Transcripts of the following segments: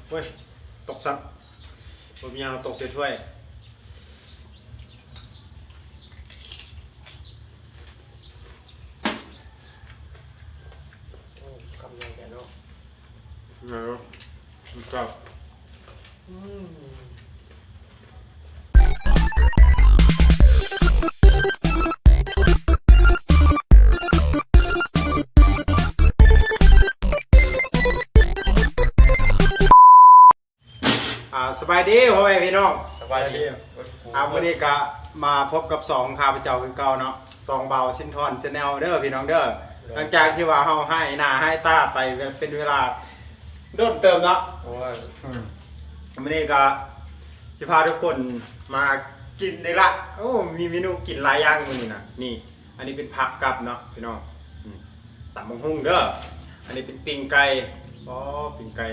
ໂອ້ຍ ຕົກຊ້ຳ ບໍ່ມີຫຍັງ ຕົກໃສ່ຖ້ວຍ. ໂອ້ ຄຳໃຫຍ່ແທ້ເນາະ. ແມ່ນ ມັນແຊບ. ອືມ ອ່າ ສະບາຍດີພໍ່ແມ່ພີ່ນ້ອງ. ສະບາຍດີ. ອ່າ ມື້ນີ້ກະມາພົບກັບຊ່ອງຂ້າພະເຈົ້າຄືເກົ່າເນາະ, ຊ່ອງບ່າວສິນທອນ Channel ເດີພີ່ນ້ອງເດີ. ຫຼັງຈາກທີ່ວ່າເຮົາຫາຍໜ້າຫາຍຕາໄປເປັນເວລາດົນເຕີບເນາະ. ໂອ້ຍ ອືມ ມື້ນີ້ກະຊິພາທຸກຄົນມາກິນເດ້ລະ. ໂອ້ ມີເມນູກິນຫຼາຍຢ່າງມື້ນີ້ນະ. ນີ້ ອັນນີ້ເປັນຜັກກັບເນາະພີ່ນ້ອງ. ອືມ ຕຳບັກຫຸ່ງເດີ. ອັນນີ້ເປັນປີ້ງໄກ່. ອໍ ປີ້ງໄກ່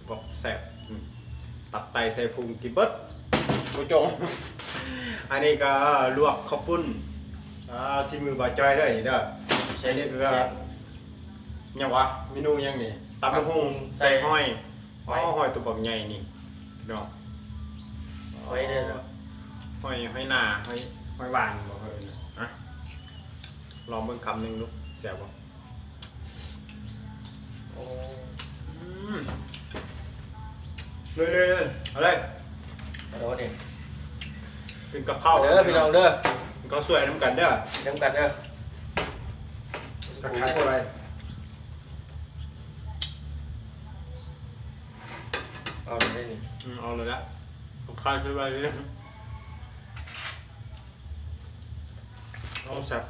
ບອກແຊບ. ອືມ ຕັບໄຕໄສ້ພຸງກິນເບິດ ບໍ່ຈົ່ງ. ອັນນີ້ກໍລວກເຂົ້າປຸ້ນ. ອ່າ ສີມືບ່າວຈ້ອຍເດີນີ້ເດີ. ໃສ່ ໃສ່ເກືອ ຫຍັງວະ ເມນູຫຍັງນີ້? ຕຳບັກຫຸ່ງ ຕຳບັກຫຸ່ງໃສ່ ໃສ່ຫອຍ. ຫອຍ ອໍ ຫອຍຕົວບັກໃຫຍ່ນີ້ເນາະ. ຫອຍເດີ ຫອຍ ຫອຍໜ້າ ຫອຍ ຫອຍຫວານບໍ່ ເອີ້ນນະ. ລອງເບິ່ງຄຳໜຶ່ງດູ ແຊບບໍ່? ໂອ້ ອືມ ເລີຍໆໆ ເອົາເລີຍ ເອົາເລີຍ. ກິນກັບເຂົ້າເດີພີ່ນ້ອງເດີ. ກິນເຂົ້າສວຍນຳກັນເດີ ນຳກັນເດີ. ທັກທາຍສະບາຍ. ເອົາເລີຍນີ້. ອືມ ເອົາເລີຍລະ ທັກທາຍສະບາຍດີ. ໂອ້ ແຊບ.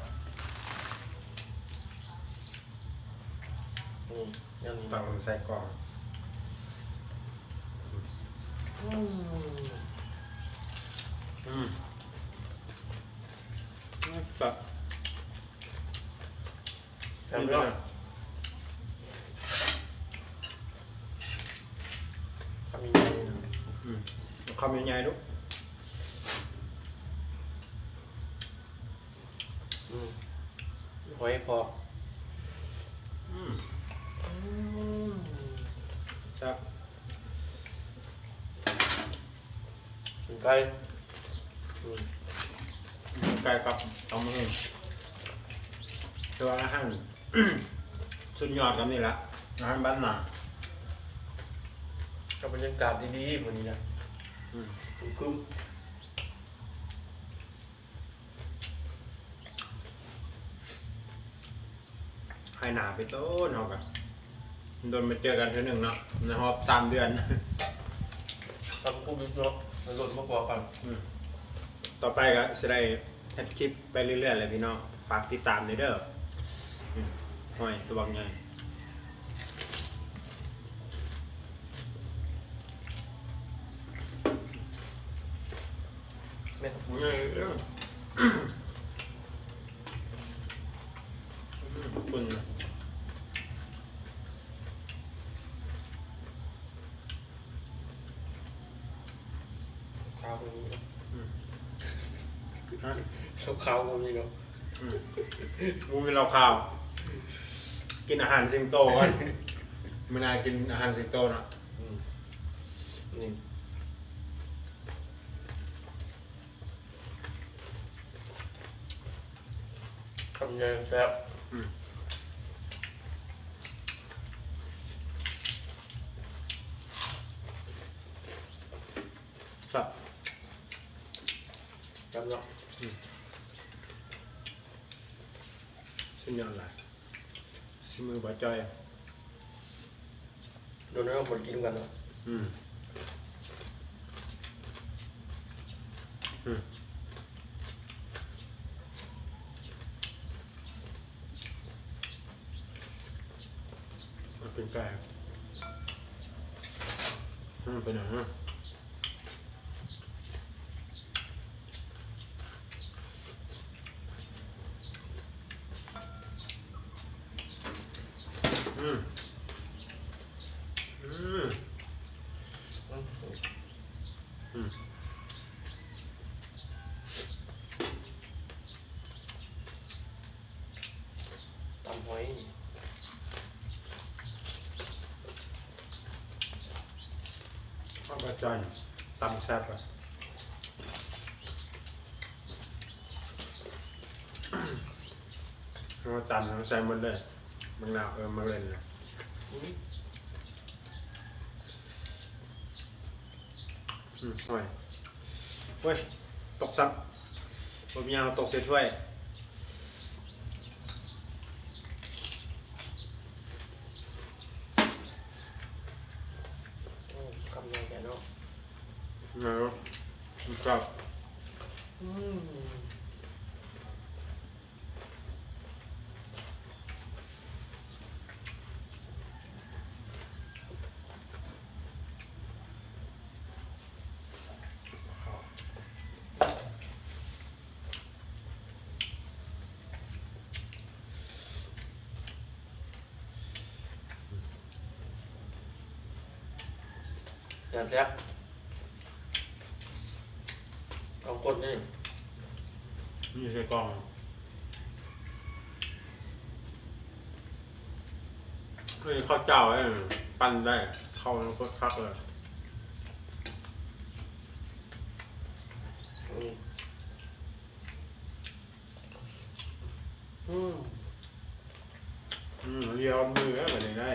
ອືມ ແນວນີ້ ຕັກໃສ່ກ່ອງ. ອືມ ອືມ ແຊບ. ແຊບເນາະ. ຄຳໃຫຍ່ໆ ເນາະ. ອືມ ຄຳໃຫຍ່ໆ ລູກ. ອືມ ຫອຍພອກ. ອືມ ອືມ ແຊບ. ປີ້ງໄກ່. ອືມ ປີ້ງໄກ່ກັບຕຳບັກຫຸ່ງ ແຕ່ວ່າອາຫານສຸດຍອດກໍນີ້ລະ ອາຫານບ້ານນາ ກັບບັນຍາກາດດີໆ ມື້ນີ້ນະ. ອືມ ຄຶ້ມໆ. ຫາຍໜ້າໄປໂຕນ ເຮົາກະດົນມາເຈີກັນເທື່ອໜຶ່ງເນາະ ໃນຮອບສາມເດືອນ. ຕຳໂຄວິດເນາະ ໃນລົດມາພໍ້ກັນ. ອືມ ຕໍ່ໄປກະຊິໄດ້ເຮັດຄລິບໄປເລື້ອຍໆ ແຫຼະພີ່ນ້ອງ ຝາກຕິດຕາມແດ່ເດີ. ອືມ ຫອຍຕົວບັກໃຫຍ່. ແມ່ນ ເອີ ອືມ ຂອບຄຸນ. ເຫຼົ້າຂາວກໍມີເນາະ. ອືມ ຮະ ເຫຼົ້າຂາວກໍມີເນາະ. ອືມ ບໍ່ມີເຫຼົ້າຂາວ ກິນອາຫານສິງໂຕກ່ອນ. ມື້ໜ້າກິນອາຫານສິງໂຕເນາະ. ອືມ ນີ້ ຄຳໃຫຍ່ແຊບ. ອືມ ແຊບ ແຊບເນາະ. ອືມ ສຸດຍອດຫຼາຍ ສີມືບ່າວຈ້ອຍ. ໂດນເຮົາບໍ່ໄດ້ກິນນຳກັນເນາະ. ອືມ ອືມ ມາກິນໄກ່ ອືມ ເປັນຫຍັງນະ? ອືມ ອືມ ອືມ ຕຳຫອຍ. ເອົາປາຈອຍ ຕຳແຊບ ເອົາຕຳ ເອົາໃສ່ໝົດເລີຍ ບັກນາວ ເອີ ໝາກເລັ່ນນະ ອືມ ອືມ ໂອ້ຍ ໂອ້ຍ ຕົກຊ້ຳ ບໍ່ມີຫຍັງ ຕົກໃສ່ຖ້ວຍ. ໂອ້ ຄຳໃຫຍ່ແທ້ເນາະ ເນາະ ແຊບ ອືມ. ແຊບໆ ເອົາກົດນີ້ ນີ້ໃສ່ກ່ອງ ເອີ ເຂົ້າເຈົ້າເດ້ ປັ້ນໄດ້ ເຂົ້າມັນຄັກເລີຍ ອືມ. ອືມ ອືມ ລຽວມືແລ້ວບັດນີ້ໄດ້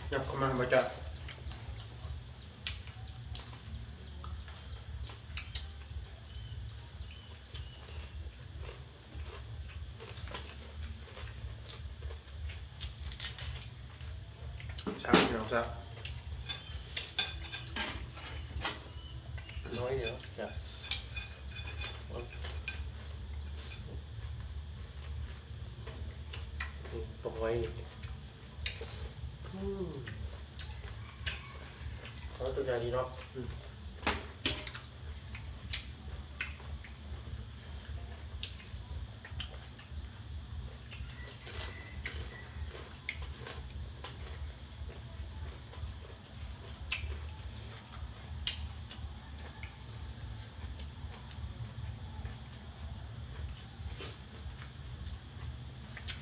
ຫຍັບເຂົ້າມາ ບໍ່ຈັກ ແຊບ ພີ່ນ້ອງ ແຊບ ໜ້ອຍດຽວ ແຊບ ອືມ ຕົກໄວ້ນີ້ ອືມ ເອົາ ຕົວໃຫຍ່ດີເນາະ ອືມ.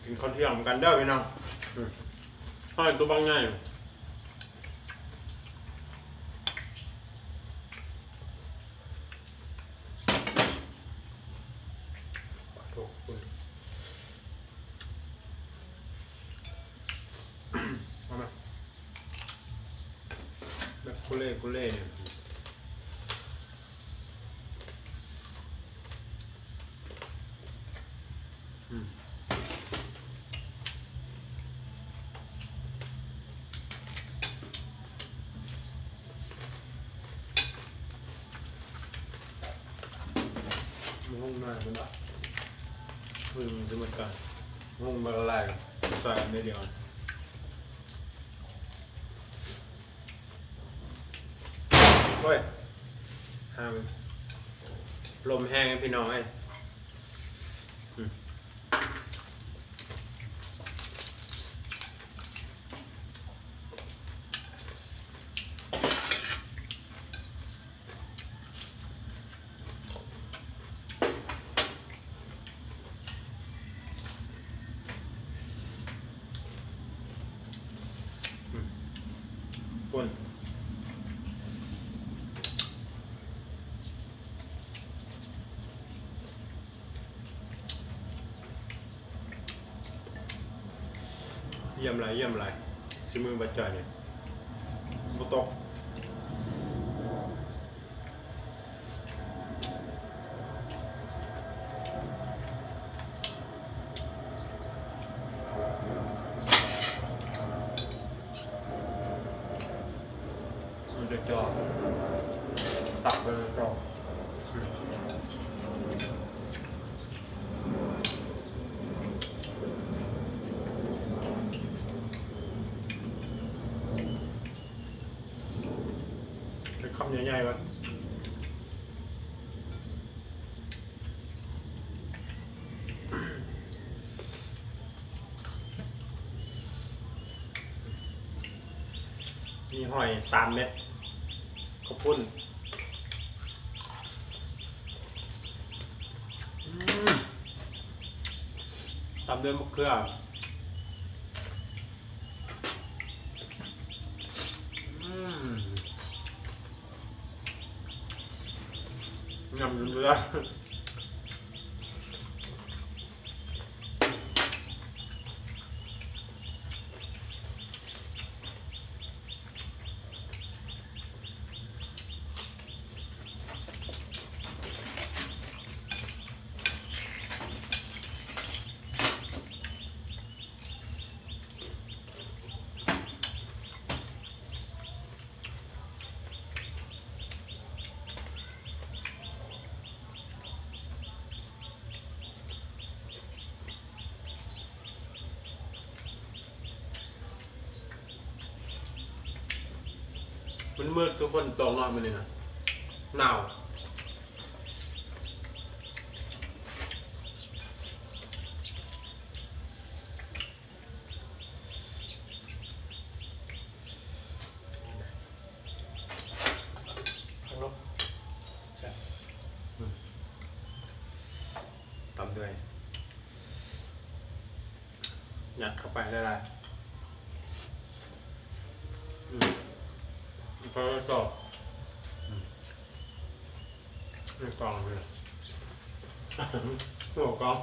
ກິນເຂົ້າທ່ຽງນຳກັນເດີພີ່ນ້ອງ ອືມ ຫອຍຕົວບັກໃຫຍ່. ເອົາມາ ແບບກຸເລ່ກຸເລ່ນີ້ ອືມ. ມາຫຸ່ງໜ້ອຍມັນບາດ ຫຶງຊິໝົດກ່ອນ ຫຸ່ງບັກຫຼາຍ ຊອຍອັນດຽວ. ໂອ້ຍ ຫາ ລົມແຮງພີ່ນ້ອງເອີຍ ອືມ. ອືມ ປຸ້ນ ຢ້ຽມຫຼາຍ ຢ້ຽມຫຼາຍ ສີມືບ່າວຈ່ອຍນີ້ ບໍ່ຕົກ. ມັນຈະຈ່ອຍ ຕັກໄປເລີຍຈ້ອຍ ອືມ. ເປັນຄຳໃຫຍ່ໆ ວະ. ມີຫອຍສາມເມັດ ເຂົ້າປຸ້ນ ອືມ ຕຳດ້ວຍໝາກເຂືອ ອືມ ຍຳຈົນເບື່ອ. ມືດໆ ຄືຝົນຕົກເນາະມື້ນີ້ນະ ໜາວ. ຕຳດ້ວຍ ຍັດເຂົ້າໄປຫຼາຍໆ ອືມ ເຂົ້າໄປຕໍ່ ອືມ ໃນກອງເລີຍ ຫົວກອງ.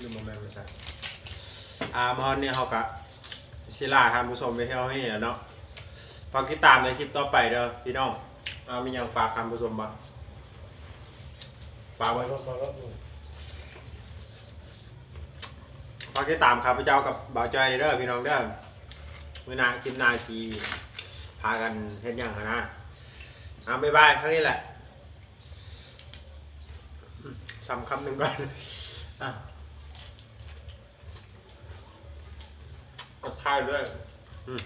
ລືມບໍ່ແມ່ນວ່າຊັ້ນ ອ່າ ມາຮອດນີ້ເຮົາກະຊິລາທ່ານຜູ້ຊົມໄວ້ເທົ່ານີ້ແຫຼະເນາະ. ຝາກຕິດຕາມໃນຄລິບຕໍ່ໄປເດີພີ່ນ້ອງ. ອ່າ ມີຫຍັງຝາກທ່ານຜູ້ຊົມບໍ່? ຝາກໄວ້ ຝາກຕິດຕາມຂ້າພະເຈົ້າກັບບ່າວຈ້ອຍເດີພີ່ນ້ອງເດີ. ມື້ໜ້າ ຄລິບໜ້າຊິພາກັນເຮັດຫຍັງຫັ້ນນະ. ອ່າ ບາຍບາຍ ເທົ່ານີ້ແຫຼະ. ຊ້ຳຄຳໜຶ່ງກ່ອນ ອ່າ ທັກທາຍດ້ວຍ ອືມ.